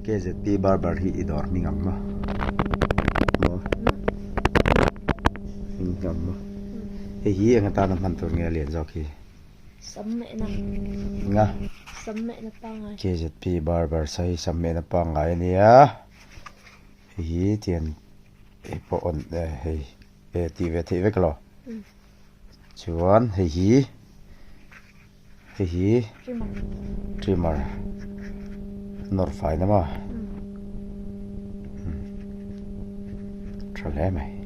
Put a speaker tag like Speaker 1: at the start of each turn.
Speaker 1: KZP barber hi i dawr hming ang maw? Maw? Hming ang maw? Hei hi eng atana hman tur nge a lian zawk hi?
Speaker 2: Sam mehna.
Speaker 1: Enga?
Speaker 2: Sam mehna pangngai.
Speaker 1: KZP barber sa hi sam mehna pangngai a nia. Hei hi tian hei pawh on eh hei eh tih ve theih vek lo. Chuan hei hi hei hi trimmer nawr fai na maw tha hle mai.